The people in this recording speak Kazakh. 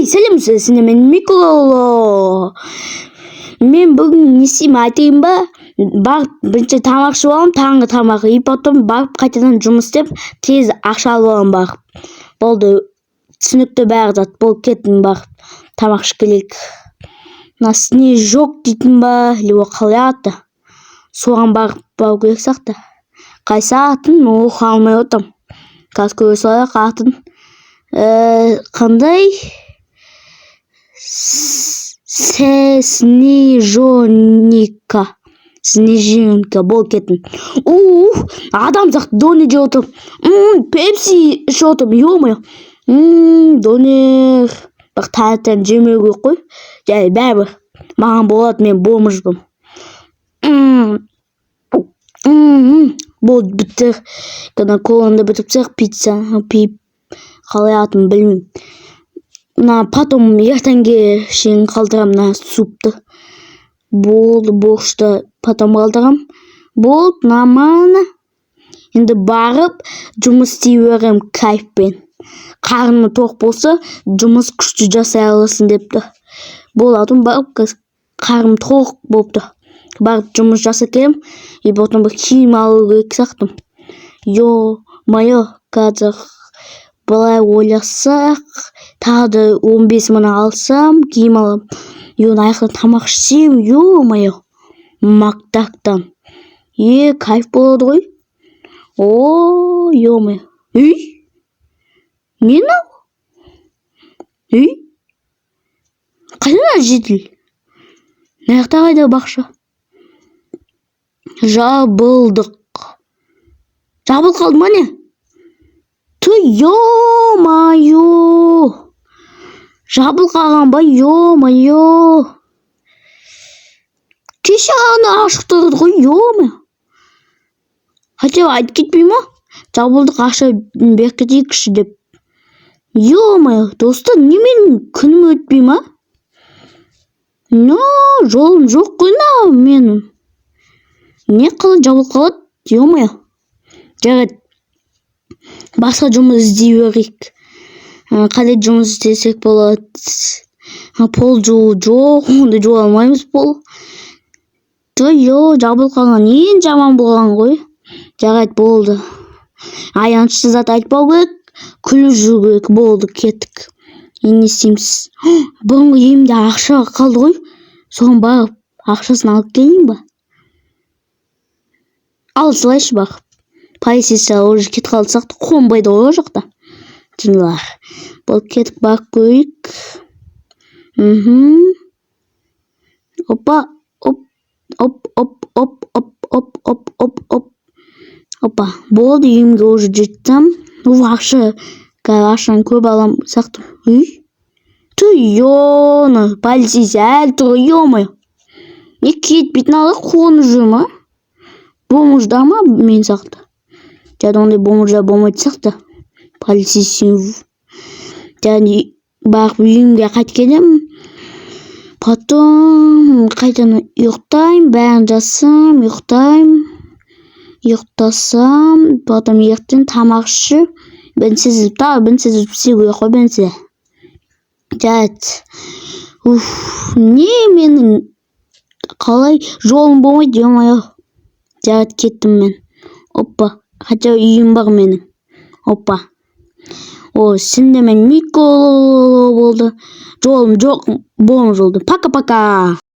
Сәлем, сіздермен Миколо. Мен бүгін не істеймін, айтайын ба? Барып бірінші тамақ ішіп аламын, таңғы тамақ, и потом барып қайтадан жұмыс істеп, тез ақша алып аламын барып. Болды, түсінікті бәрі зат. Болып кеттім, барып тамақ ішіп келейік. Мына Снежок дейтін ба, или қалай аты, соған барып бару керек сияқты. Қайсы атын оқи алмай отырмын, қазір көре салайық атын. Қандай Снежоника, Снежинка. Болып кеттім. Ух, адамзат, донер жеп отырмын, пепси ішіп отырмын. Ё-моё, донер, бірақ таңертең жемеу керек қой. Жай, бәрібір маған болады, мен бомжбын. Болды, бітті. Ана коланы да бітіріп тастайық. Пицца пип, қалай атын білмеймін. Мына потом ертеңге шейін қалдырамын мына супты. Болды, борщты потом қалдырамын. Болды, нормально. Енді барып жұмыс істей беремін кайфпен. Қарны тоқ болса, жұмыс күшті жасай аласың депті. Болады, барып қазір қарным тоқ болыпты, барып жұмыс жасап келемін. И потом бір киім алу керек сияқты. Ё-моё, қазір былай ойласақ, тағы да 15 000 алсам, киім аламын. И оны аяқтан тамақ ішсем, ё-моё, Макдактан, е, кайф болады ғой. О, ё-моё, ей, не мынау? Ей, қайда мына житель? Мына жақта қайда бақша? Жабылдық, жабылып қалды ма, не? Ты, ё-моё, жабылып қалған ба? Ё-моё, кеше ғана ашық тұрды ғой. Ё-моё, хотя бы айтып кетпей ма, жабылдық, ақша беріп кетейікші деп? Ё-моё, достар, не, менің күнім өтпей ма? Но жолым жоқ қой мынау менің. Не, қалай жабылып қалады? Ё-моё, жарайды, басқа жұмыс іздей берейік. Қандай жұмыс істесек болады? Пол жуу жоқ, онда жуа алмаймыз пол. Ё, жабылып қалған ең жаман болған ғой. Жарайды, болды, аянышты зат айтпау керек, күліп жүру керек. Болды, кеттік. Енді не істейміз? Бұрынғы үйімде ақша қалды ғой, соған барып ақшасын алып келейін ба? Ала салайыншы барып. Полицейский уже кетіп қалды сияқты, қонбайды ғой ол жақта жындылар. Болды, кеттік, барып көрейік. Опа, оп, оп, оп, оп, оп, оп, оп, оп, оп, опа. Болды, үйімге уже жеттім. Уф, ақша, қазір ақшаны көп аламын сияқты. Үй, ты, ё, полицейский әлі тұр ғой. Ё-моё, не, кетпейтін ала қонып жүр ма? Бомждар ма мен сияқты? Жарайды, ондай бомждар болмайтын сияқты. Полицейский. Және барып үйімге қайтып келемін, потом қайтадан ұйықтаймын, бәрін жасаймын, ұйықтаймын. Ұйықтасам, потом ертең тамақ ішіп, бірінші тағы бірінші істеу керек қой, бірінші. Жарайды. Уф, не, менің қалай жолым болмайды? Ё-моё, жарайды, кеттім мен. Опа, хотя үйім бар менің. Опа, о, сендермен Николо болды. Жолым жоқ, бомж болды. Пока, пока.